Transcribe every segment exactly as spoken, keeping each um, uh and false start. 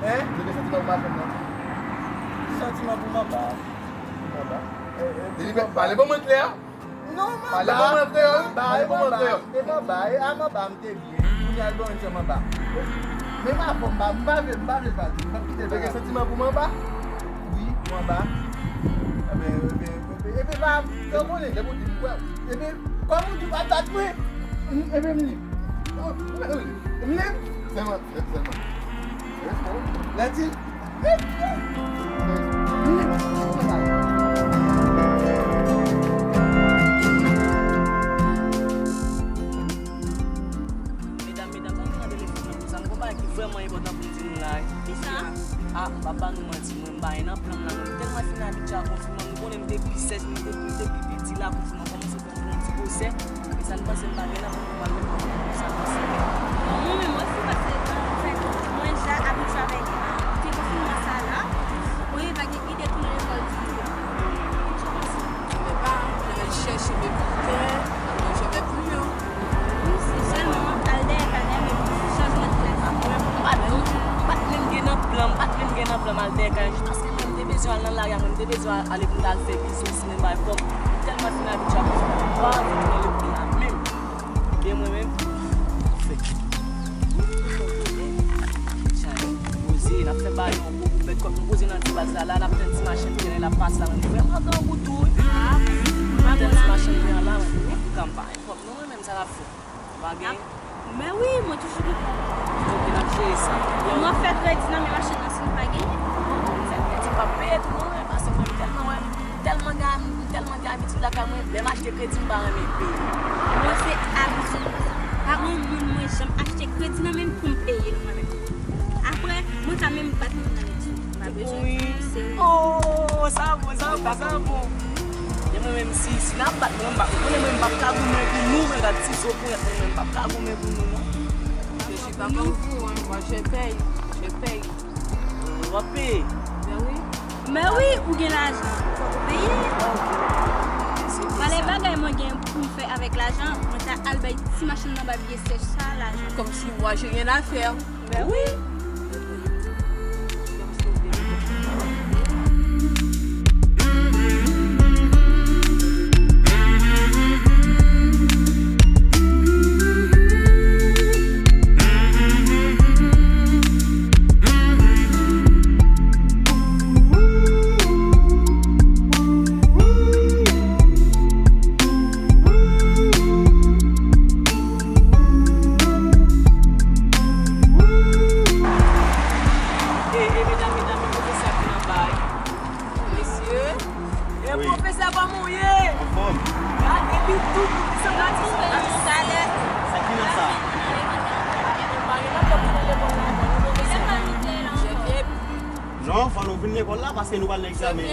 Hein? Ou te gen santiman pou madanm nan? Santiman pou manba. Pou manba? Li pale ban mwen klè. Non, manba. Pale ban mwen an kreyòl. Pale ban mwen an kreyòl. E manba, e a manba m te byen. Kounye a l ban yon ti manba. Men m a fò m pa, m pa vle, m pa vle pale. M p ap kite l. Ou te gen santiman pou manba? Wi, manba. Ebyen, ebyen, ebyen, ebyen, pa, yo konnen, lè pou di, wè, ebyen, kòm ou di w ap bat mwen, m, ebyen, m lib. M lib. Sèlman, sèlman. Lè di, Medam, medam, sa m te nan telefòn nan pou sa, m gon bagay ki vrèman enpòtan pou m di nou la. Kisa? Ah, m p ap ba nou manti, mwen, m pa gen nan plan m la, non. M tèlman fin abitye ak konfiman, nou konnen m Pi sèch, mwen te, mwen te pi piti la, pou mwen kòmanse pran yon ti gwosè. E sa n panse m pa gen nan, pou mwen al met kòm sa panse. Mwen menm osi, paske, anfèt, mwen ja abitye avèk, euh, ti konfinman sa la. Mwen pa gen ide tounen lekòl ditou. Je vais pas, je vais chercher mes bouquets, je vais plus, hein. Wi, se sèlman al dèyè kay la, men chanjman de klas. Mwen pa t, mwen pa t menm gen nan plan, m pa t menm gen nan plan m al dèyè kay la, jis paske mwen, m te bezwen al nan lari a, mwen, m te bezwen ale pou m ta al fè biznis, men bay kòb. M tèlman fin abitye ak sa, m pa anvi tounen lekòl la menm. E mwen menm, fèt. Chay, poze, n ap fè bagay yo, pou, pou fè kòb nou poze nan ti baz la, la, n ap tann ti machann teren, l ap pase la, mwen vrèman grangou tou, wi. Ah, m ap tann ti machann teren la, mwen, pou kanpay. Kòb nou, mwen menm, sa n ap fè? Pa gen? Men wi, mwen toujou gen kòb. Ok, n ap jere sa. Mwen fè kredi nan men machann nan si nou pa gen. Fè kredi, m ap peye tou, mwen, paske mwen tèlman wè, tèlman gen, tèlman gen abitid lakay mwen, lè m achte kredi, m pa renmen peye. Mwen se abitid mwen sa. Pa gen moun mwen janm achte kredi nan men m pou m peye l mwen menm. Apre, mwen ka menm bat moun nan etid. Pa bezwen di se. Oh, sa bon, sa bon, sa bon. E mwen menm, si, si n ap bat mwen, m pa, mwen menm, m p ap ka goumen pou nou, men gad ti zo pou mwen menm, m p ap ka goumen pou nou, non. Je suis pas comme vous, hein. Moi, je paye. Je paye. W ap peye? Ben oui. Men wi, ou gen lajan. Fòk ou peye. Pale bagay mwen gen pou m fè avèk lajan, mwen ta al bay ti machann nan babye sèch sa lajan. Comme si moi, j'ai rien à faire. Ben oui. E, e, medam, medam, e pwofesè ki nan bay. Mesye, e pwofesè, kòman w ye? Anfòm. Gade, epi tout, tout sa gratis, gratis. Talè. Sa ki nan sa? Pa gen nan kòb pou lekòl la, non, pwofesè. Non, fò nou vin lekòl la, paske nou pral nan egzamen.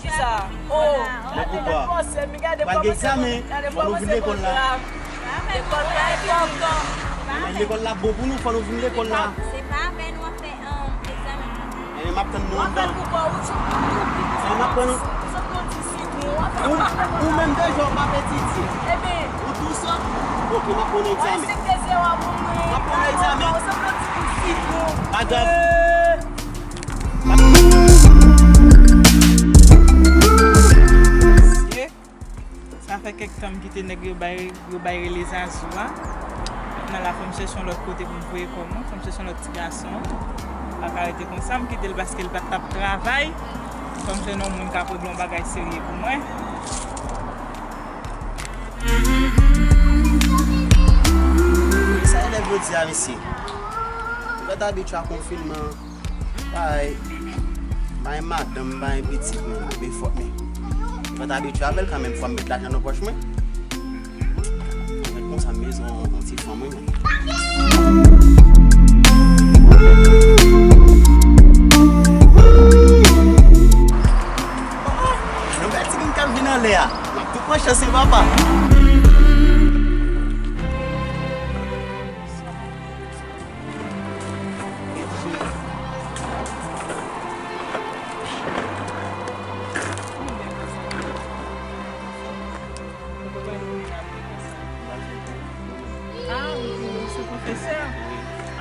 Kisa? Oh, gade, gade, pral gen egzamen, fò nou vin lekòl la. Lekòl la enpòtan. Lekòl la bon pou nou, fò nou vin lekòl la. Se pa avè nou ap fè, um, egzamen, non. Ebyen, m ap tann nou anndan. Ebyen, m ap tann nou. Ou, ou menm deja w p ap etidye. Ou tou sòt. Ok, m ap pran egzamen. M ap pran egzamen. Pa grav. Sa fè kèk tan m kite nèg yo bay, yo bay rele Zazou a. Kounye a la, fò m chèche yon lòt kote pou m voye kò m, fò m chèche yon lòt ti gason. M pa ka rete konsa, m kite l paske l pa t ap travay. Fò m jwenn yon moun k ap regle yon bagay serye pou mwen. Sa elèv yo di a, mesye? Ou pa t abitye a konfinman. Bay, bay madanm, bay pitit mwen, bay fòt mwen. Mwen pa t abitye avè l kanmenm, fò m met lajan nan pòch mwen. Mwen konsa, m bezwen yon, yon ti fanm, wi, men. Yon bèl timoun k ap vin anlè a. M ap tou pran chans, wi, papa. Ah, ou se pwofesè?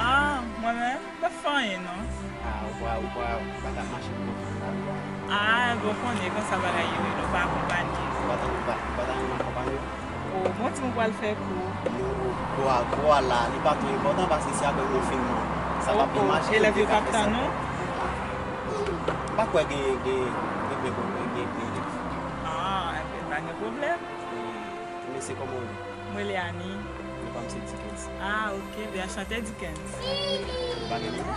Ah, mwen menm, m pa fè anyen, non. Ah, ou pa, ou pa, ou pa ka mache pou konfyans la, non. Ah, bon, konnen konsa bagay yo ye, nou pa akonpanye. Ou pa ta, ou pa, ou pa ta renmen akonpanye? Oh, bon, di m ou pral fè kou. Nou, kou a, kou a la, li pa twò enpòtan paske se apre konfinman. Sa p ap byen mache. Elèv yo p ap tann ou? M pa kwè gen, gen, gen, gen, gen, gen elèv. Ah, enben, pa gen pwoblèm. E, mesye, kòman w ye? Mwen rele Annie. Non pa m se Dickens. Ah, ok. Byen, anchante, Dickens. Ou pa gen mennaj?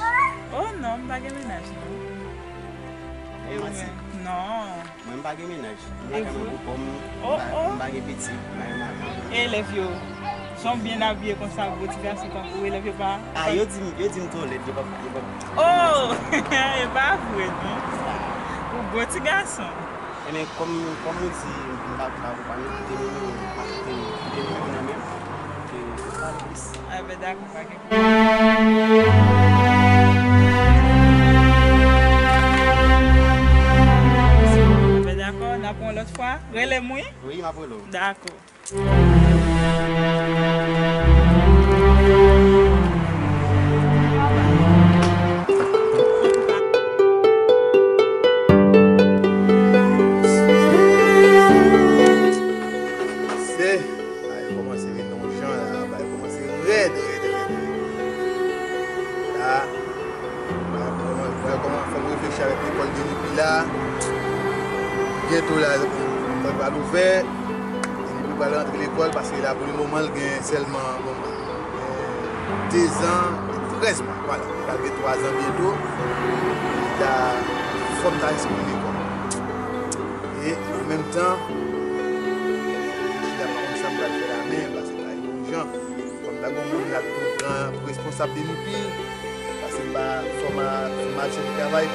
Oh, non, m pa gen mennaj, non. E ou menm? Non. Mwen, m pa gen mennaj. M lakay mwen pou kò m, m pa, m pa gen pitit, m pa gen madanm. E elèv yo, jan w byen abiye konsa, gwo ti gason tankou w, elèv yo pa... Ah, yo di m, yo di m twò lèd, yo p ap, yo p ap. Oh! E pa vre, non. Ou gwo ti gason. Men kòm, kòm ou di, m pa ka akonpanye, kite nimewo, kite nimewo nan men m, ke nou pale plis. Enben, dakò, pa gen Enben, dakò, n ap yon lòt fwa. Rele m, wi. Wi, m ap rele w. Dakò. Se, bagay kòmanse vin yon jan la, bagay kòmanse rèd, rèd, rèd, rèd. La, mwen, mwen, mwen kòman fè m reflechi avèk lekòl Denipi la. Byento la, lekòl pral ouvè. Denipi pral rantre lekòl paske la, pou le moman, l gen sèlman, bon, gen dezan e trèz mwa. Vwala, li pral gen twazan byento. Li ta, fò m ta enskri l lekòl. E, an menm tan, m chita pa konn sa m pral fè la, men, paske pa yon jan. Kòm ta gon moun la ki pou pran responsab Denipi, paske m pa fòma, fòmasyon pou travay,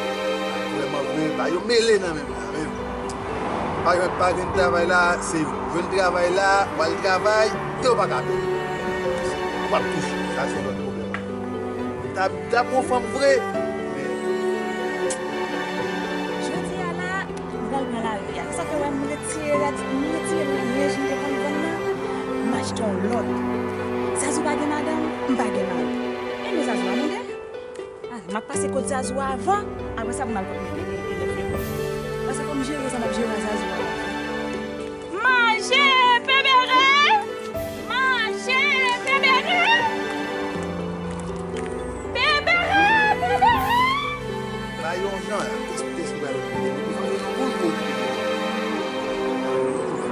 vrèman vre, pa yo mele nan menm nan menm. Pa jwenn, pa jwenn travay la, se yo. Jwenn travay la, w al travay, e w pa ka peye. W ap touche, sa se lòt pwoblèm. M ta, m ta pran fanm vre, men Jodi a la, m pral pran lari a. Sa fè w wè m retire rad, m retire lanyèj m te konn vann nan, m achte yon lòt. Zazou pa gen madanm, m pa gen mari. E men Zazou a mande. Ah, m ap pase kot Zazou avan, apre sa pou m al kot Elèv Lewo. Paske fò m jere sa m ap jere a Zazou a. Manje, Bebere! Manje, Bebere! Bebere, Bebere! Ba yo yon jan la, eksplike si ba yo yon jan. Li fò gen yon moun pou okipe li.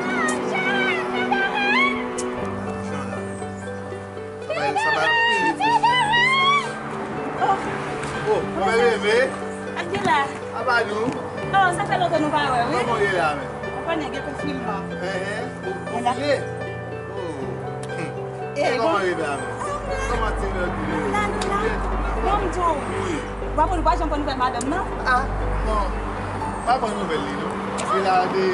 Manje, Bebere! Jan la. Sa ba yo, sa ba yo anpil efò. Oh. Oh, mwen leve. Ak ki la? Apa nou? Oh, sa fè lontan nou pa wè, wi. Kòman w ye la menm? Ou konnen gen konfinman. Hein, hein. Ou konfine? Oh. Hmm. E kòman w ye la menm? Kòman ti nèg ki la? Bon, m di w. Wi. W ap konn, w pa janm konn nouvèl madanm nan? Ah, non. Pa ban nouvèl li, non. Paske la de,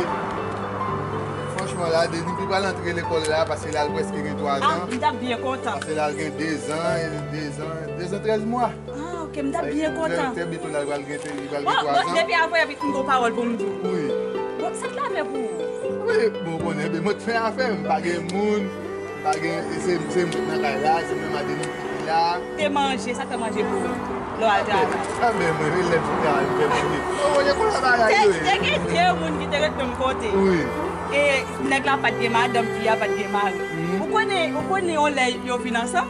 franchman, la de, li pral antre lekòl la, paske la l prèske gen twa zan. Ah, m t ap byen kontan. Paske la l gen dezan, dezan, dezan, trèz mwa. Ah, ok, m t ap byen kontan. Trè, trè byento la, li pral gen, li pral gen twa zan. Bon, depi avanyè, m gon pawòl pou m di w. Wi. Bon, sa k lave pou ou? Wi, bon, konnen, men mwen t fè afè m, m pa gen moun, m pa gen, e se, se mwen k nan kay la, se mwen madanm ki la. Te manje, sa k fè manje pou ou? Lè w al travay. Ah, men mwen, men lè m fin travay, m fè manje. Oh, e konsa bagay yo ye. Te, te gen de moun ki te ret menm kote. Wi. E nèg la pa t gen madanm, fi a pa t gen mari. Mhm. Ou konnen, ou konnen yon lè yo vin ansanm?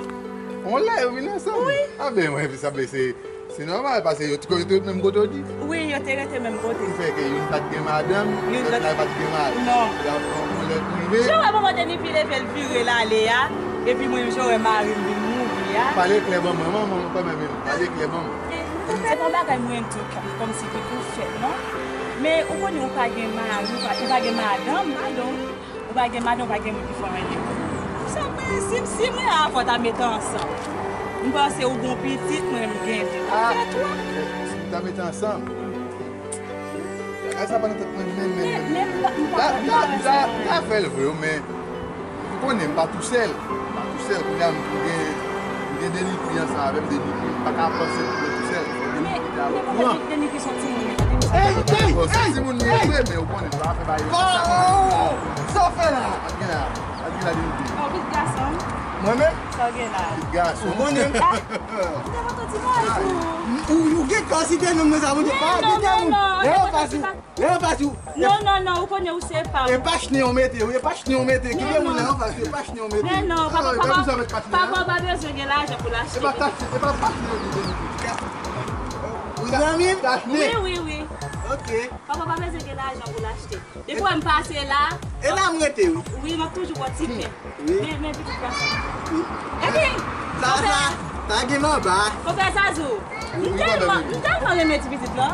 Yon lè yo vin ansanm? Wi. Ah, ben, mwen, sa, ben, se Se nòmal, paske yo te, yo te ret menm kote w di? Wi, yo te rete menm kote. Ki fè ke youn pa t gen madanm, lòt la pa t gen mari. Non. Y ap pran yon lè prive. Jan w wè manman Denipi leve l vire l ale a, epi mwen menm jan w wè mari m vin mouri a. Pale klè ban mwen, manman, mwen kanmenm, pale klè ban mwen. E, se pa yon bagay mwen di w kòmsi ki pou fèt, non. Men ou konnen ou pa gen mari, ou pa, ou pa gen madanm, padon. Ou pa gen madanm, ou pa gen moun ki fè w anyen. Sa mwen, si, si mwen avè w ta mete ansanm, m panse ou gon pitit, mwen menm m gen de. Ou fè twa. Si nou ta mete ansanm, bagay sa pa nan tèt mwen menm, menm, menm. Men, men m pa, m pa, m pa wè sa. Ta, ta, ta fè l vre, men ou konnen m pa tousèl. M pa tousèl, kounye a m gen, m gen Denipi ansanm avè m, Denipi, m pa ka panse pou mwen tousèl. Fò Denipi te al okouran. Denipi se yon timoun, li pa gen sa. Ey, ey, ey, se timoun li ye vre, men ou konnen, nou pa fè bagay yo konsa. Oh! Sa w fè la? Sa w gen la? Sa w gen la, Denipi? Oh, pitit gason. Mwen menm? Sa w gen la? Pitit gason. Ou konnen m. Ah, m te kontan ti bòz ou. Ou, ou gen kè site non mwen sa, mwen di pa gen moun. Lè yo pase, lè yo pase ou. Non, non, non, ou konnen ou se pa m. E pa chnen yon mete, e pa chnen yon mete. Kite moun nan anfas, e pa chnen yon mete. Men non, papa, papa, papa pa bezwen gen lajan pou l achte. E pa chnen yon mete. Ou zanmi m? Wi, wi, wi. Ok. Papa pa bezwen gen lajan pou l achte. Depi w wè m pase la. E la m rete, wi. Wi, m ap toujou ba w ti pen. Wi. Men, men pitit gason. Epi, sa, sa, sa gen manba. Konpè Zazou, m tèlman, m tèlman renmen ti pitit lan.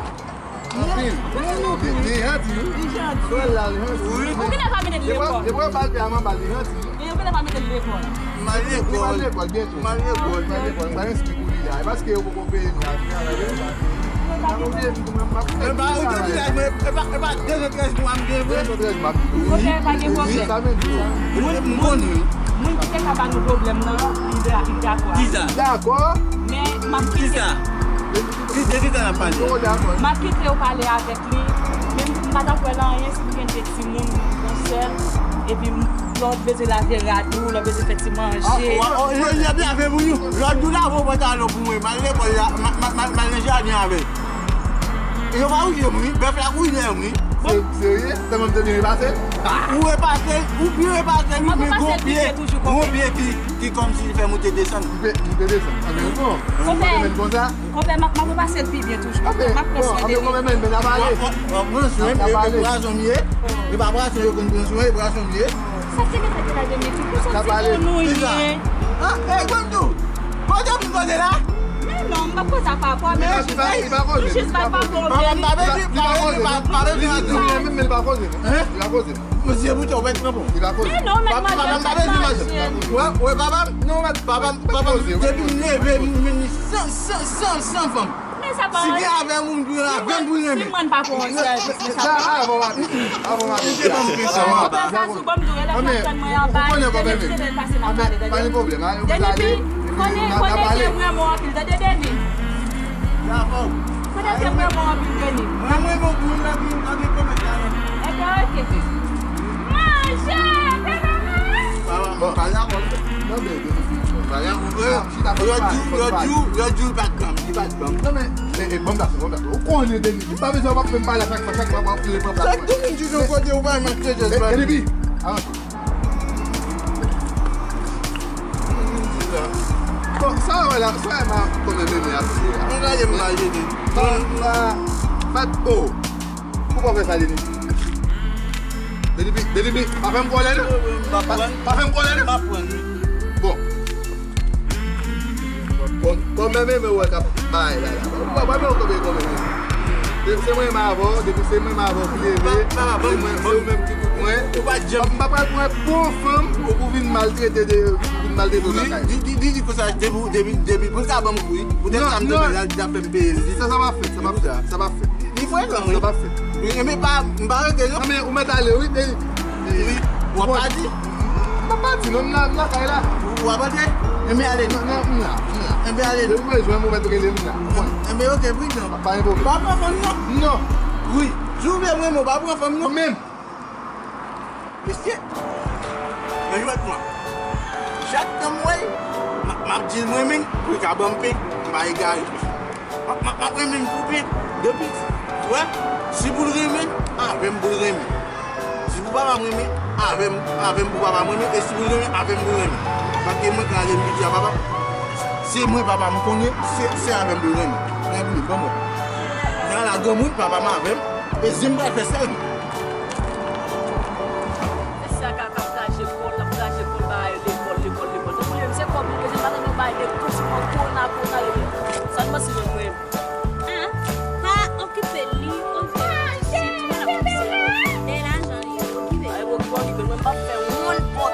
Anpil. Li, li janti, wi. Li janti. Frè l la, li janti. Wi. Ou genlè pa mete l lekòl. Depi w ba l pè a manba, li janti. E ou genlè pa mete l lekòl. M al lekòl. M al lekòl byento. M al lekòl. M al lekòl. M al enskri pou li la. E paske yo poko peye nou. E pa, ou te di la, e pa, e pa de zan trèz mwa m gen vre. Monchè, pa gen pwoblèm. Moun, moun, moun ki te ka ba nou pwoblèm nan, li da-, li dakò. Kisa? Dakò. Men, m ap kite. Kisa? De, de kisa n ap pale? M ap kite w pale avèk li. Men m pa ta kwè nan anyen si m gen de timoun, yon sèl. Epi m Lè w bezwen lave rad ou, lè w bezwen fè ti manje. Lè w lave moun yo, lòt jou lave yon pantalon pou mwen, m al lekòl la, m al nan jaden avè l. Yo pa wouye m wi, bèf la wouye m wi. Se serye? Sèlman m te byen repase? Ou repase, ou byen repase wi, men gon pye, gon pye ki, ki kòmsi li fè moute desann. Moute desann. An men bon, ou te menm konsa? Konpè, m ap, m ap repase l pi byen toujou. M ap, m ap pran swen de li. Konpè, men, men, n ap ale. W ap pran swen, e, e pwason m ye. E pa pwason yo konn pran swen, e pwason m ye. Sa te mete de la de meti, pou soti pou nou ye. Ah, e, granm tou. Kote w vin kote la? Men non, m pa koze ak papa, men nou jis bay, nou jis bay papa w veni. Papa m pa vle, pa vle, pa vle. Li pa koze. Hein? Li pa koze. Mesye, pou tè w mèt nan bon. Li pa koze. Men non, mèt mache, mèt mache. Wè, wè, papa m, non, mèt, papa m, papa m, depi m leve, m vin san, san, san, san fanm. Men sa pa anyen. Si gen avè moun pou l avè m pou l renmen. Si mwen pa pran yon sèl, men sa pa anyen. Avan m ap, avan m ap. Ou te ban m presyon, papa. Sa sou ban m tou, elèv la tann mwen anba, depi se lè l pase n ap pale, tande. Pa gen pwoblèm, konnen, konnen ke m renmen w anpil, tande, Deni. Konnen ke m renmen w anpil, Deni. Mwen renmen w pou l la, pou l pa gen pwoblèm la. Ebyen, oke. Manje, bebe mwen. Bon. Pa la, bon. Non, bebe. Pa la, bon. Lòt jou, lòt jou, lòt jou, li pa t ban m, li pa t ban m. Non, men, e, e, bon, dakò, bon, dakò. Ou konnen, Deni, li pa bezwen w ap fè m pale chak fwa, chak fwa, w ap fè m pale. Chak tou moun di yon kote, ou pa mèt se jès, Deni, avanse. Bon, sa w wè la, sa w wè m a kòmè bebe a fè a. Mwen gade m mal, Deni. Non, non. Fèt, oh. Poukò w fè sa, Deni? Deni, Deni, pa fè m kòlè, non. Pa, pa fè m kòlè, non. Bon. Bon, kòmè bebe wè k ap bay la, la. Ou pa, pa, pa, kòmè, kòmè. Depi se mwen m avè w, depi se mwen m avè w ki leve, se mwen, se ou menm ki tout mwen. M pa pral pran yon bon fanm pou vin maltrete de, pou vin maltrete lakay. Di, di, di, di konsa, depi, depi, depi, pou l ka ban m kou, wi. Poutèt sa m te fè la, li t ap fè m peye li. Sa, sa pa fèt, sa pa fèt, sa pa fèt. Li frekan, wi. Sa pa fèt. Wi, men pa, m pa rete, non. Non, men ou mèt ale, wi, men, wi, w ap pati? M pa pati, non, m la, m lakay la. W ap antre? Enben ale. Non, non, m la, m la. Enben ale. Depi mwen jwenn ou mèt rele m la. Enben oke, pridan. Pa gen pwoblèm. Pa pran fanm, non? Non. Wi. Si w vle mwen, men w pa pran fanm, non? Menm. Mesye, men jwèt mwen. Chak tan m wè l, m ap, m ap di l mwen menm, pou l ka ban m pen, m pa egare. M ap, m ap, m ap renmen l pou pen, depi, wè, si pou l renmen, avè m pou l renmen. Si pou papa m renmen, avè m, avè m pou papa m renmen, e si pou l renmen, avè m pou l renmen. Paske mwen kraze m piti a papa m. Se mwen papa m konnen, se, se avè m pou l renmen. Mwen pou li, ban mwen. Nan la granmoun, papa m avè m, e si m pral fè sèl mwen. Mesye a ka, ka krache kò l, l ap krache kò l, bay lekòl, lekòl, lekòl. Tankou li menm se kòb li bezwen, pa nan yon bay de konsouman, kona, kona, yo. Sa n panse jwenn mwen. Ah, pa okipe li, okipe li. Se tou l ap panse. De lajan li okipe. Ay, okipe, okipe. Mwen, m p ap fè yon pòt.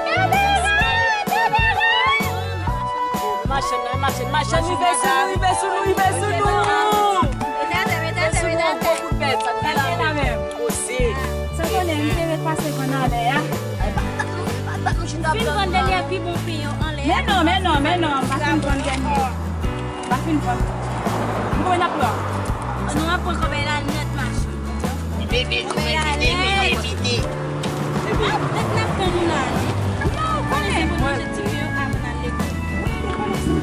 Machann nan, machann, machann, rive sou nou, rive sou nou, rive sou nou. Rive sou nou, gwo kout pèt, sa t gen la menm. Koze. Sa konnen, m te ret pase pandan lè a. Fin vann dènye pi bon pen yo anlè a. Men non, men non, men non, m pa fin vann dènye. M pa fin vann. M konn ap pran. Nou ap pran kòb la nèt machann. Bebe, ou mèt kite, bebe, kite. Ah, nèt n ap tann ou la, non? Non, ou konnen. Se pou manje ti pen yo avan n al lekòl. Wi, nou konnen sa.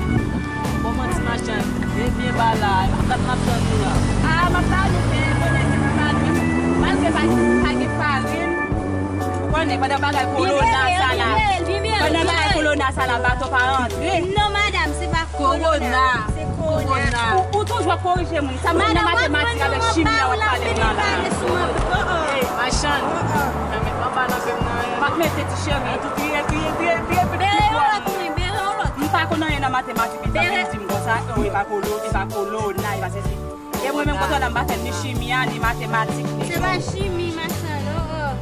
Bon, manti machann, byen, byen ba la, m ap, m ap tann nou la. Ah, m ap ba nou pen, konnen se pa ba nou. Malgre pa, pa gen farin, ou konnen, pandan bagay kolona sa la, pandan bagay kolona sa la, bato pa rantre. Non, madanm, se pa kolona. Kolona. Se kolona. Ou, ou toujou ap korije moun. Sa moun nan matematik avèk chimi a w ap pale m nan la. Machann. Mèt anba nan fè m nan. M ap mete ti cheri. Tou triye, triye, triye, triye, triye. Bere yon lòt mwen, bere yon lòt. M pa konn anyen nan matematik, li t ap vin di m konsa, oh, e pa kolo, e pa kolona, e pa sesi. E mwen menm, kontwòl la, m pa fè ni chimi a, ni matematik, ni. Se pa chimi, machann, oh, oh.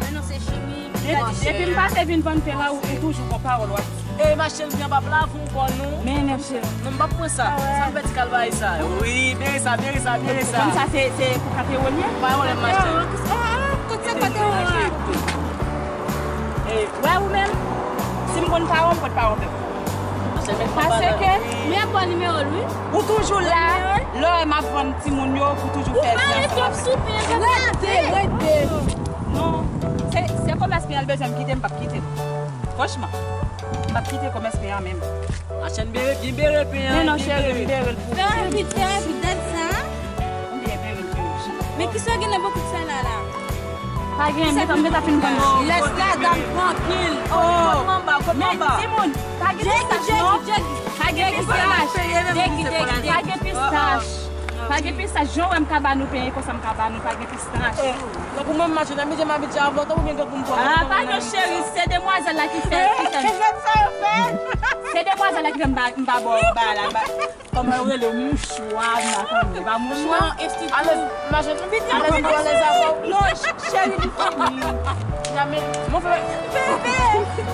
Men non, se chimi. Depi, depi m pase vin vann pen la, ou, ou toujou gon pawòl w ap di. E machèn, m pap lave yon kò non. Men nèf cheri. Non, m pap pran sa. Sa m fè ti kalvari sa. Wi, bere sa, bere sa, bere sa. Kòm sa se, se pou katewolye? Pa yon lè machèn. Tout sa katewolye. Wè ou menm, si m konn pawòl, m konn pawòl. Paske, men ap pran nimewo l wi. Ou toujou la, lè m ap vann timoun yo, ou toujou fè byen ansanm avèk. Rete, rete. Non, se, se komès mwen al bezwen m kite, m pap kite. Franchman, m pap kite komès pen an menm. Machèn bere, byen bere pen an. Men non, cheri, m bere l pou ou. Fè rapid, fè rapid, dat sa. M byen bere l pou ou. Men kisa gen nan bokit sa la, la? Pa gen, m gentan, m gentan fin vann. Lès la, dam, trankil. Oh. Kot manba, kot manba. Men, timoun, pa gen pistach, non. Pa gen pistach. Degi, degi, pa gen pistach. Pa gen pistach, jan w wè m ka ba nou pen, e konsa m ka ba nou, pa gen pistach. Donk ou menm machèn, abitye m abitye avè w, tankou gen gad pou m pran. Ah, padon cheri, se demwazèl la ki fè, ki fè. Kisa sa yo fè? Se demwazèl la ki fè m ba, m ba bò, ba la, ba. Kòman yo rele mouchwa, m pa konnen, pa mouchwa? Non, estri. Alèz, machèn, abitye avè m, alèz avè w. Non, cheri, li fini. Jamè, mon frè. Bebe,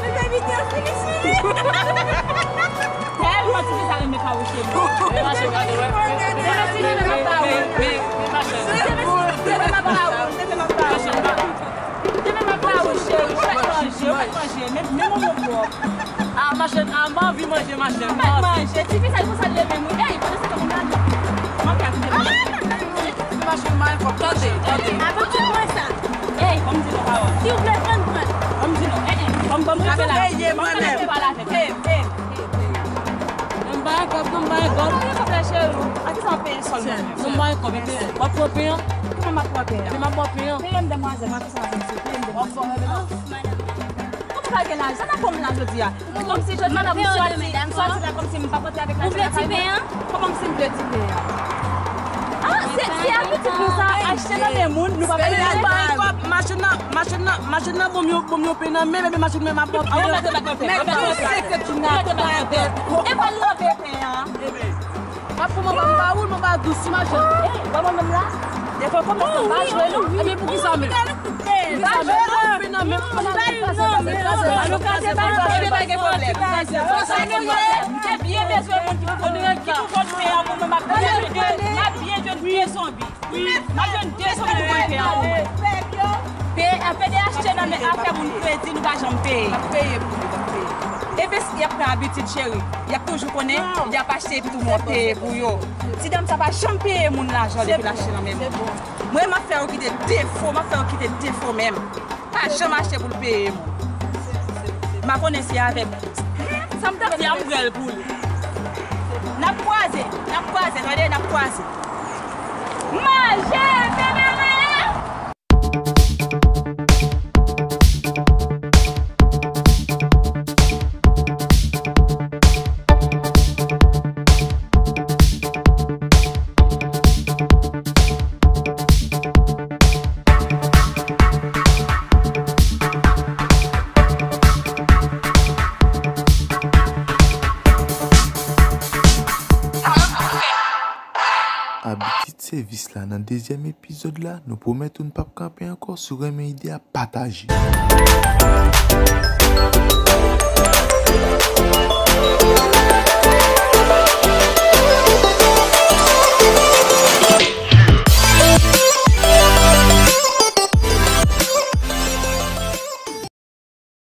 bebe, abitye fini sou li. Tèlman ti fi sa renmen fawouche moun. Machèn, gade, wè. Demen si demen m ap ba ou. Demen si demen m ap ba ou. Demen m ap ba ou. Demen m ap ba ou, cheri. Ou mèt manje, ou mèt manje. Men, men yon bon pwòp. Ah, machèn, ah, m anvi manje, machèn. Ou mèt manje. Ti fi sa, li konsa l leve, wi. Ey, pandan se tan, m ap gade. M ap gade. Machèn, m anvi kòb. Tande, tande. Avan tout mwen sa. Ey, ban m di nou pawòl. Si w vle pran, pran. Ban m di nou. Eh, eh, ban m, ban m kape la. Ban m kape pa la tèt. Ey, ey. Nan bay kòb, nan bay kòb. Nan bay kòb la, cheri. A ki sa w peye sòl mwen? Nan bay kòb, epi w ap pran pen an? Kòman m ap pran pen an? Epi m ap pran pen an. Peye m demwazèl, mwen, ki sa w ap peye m demwazèl? Kòman pa gen lajan? Sa nan kò m la jodi a. Kòmsi jodi a, m sòti, m sòti la kòmsi m pa pote avèk lajan lakay mwen. Kòman si m vle ti pen an? Ah, se, se abitit nou sa, achte nan men moun, nou pa bay lajan. Machèn nan, machèn nan, machèn nan, bon, m yo, bon, m yo pen nan men, men machèn mwen m ap pran pen an. Mèt fè senkant tina, tout bagay. E pa l lave pen an. M ap pran manba, m ba ou l, manba dous, imajine. Ey, ba mwen menm la. Defwa kòmès la, m pa jwe non. Ebyen, poukisa menm? M pa jwe non. Pen nan men m. Ba nou kraze, ba nou kraze, ba nou kraze, ba nou kraze, pa gen pwoblèm. Sa nou ye, m te byen bezwen moun ki pou konn, ki pou konn pen an pou mwen, m ap byen jwenn de, m ap byen jwenn de zonbi. Wi, m ap jwenn de zonbi pou konn pen an pou mwen. P D H te nan men afè moun kredi, nou pa janm peye. M ap peye pou li, m ap peye. Epi y ap pran abitid, cheri. Y ap toujou konnen, y ap achte epi tou mwen peye pou yo. Ti dam sa pa janm peye moun lajan depi l achte nan men mwen. Mwen, m ap fè yo kite defo, m ap fè yo kite defo menm. Pa janm achte pou l peye moun. M pa konnen si avèk. Sa m t ap di a, m pran l pou li. N ap kwaze, n ap kwaze, tande, n ap kwaze. Manje, bebe mwen! Abitid sèvis la nan dezyèm epizòd la, nou pwomèt ou n p ap kanpe ankò sou renmen ide a pataje.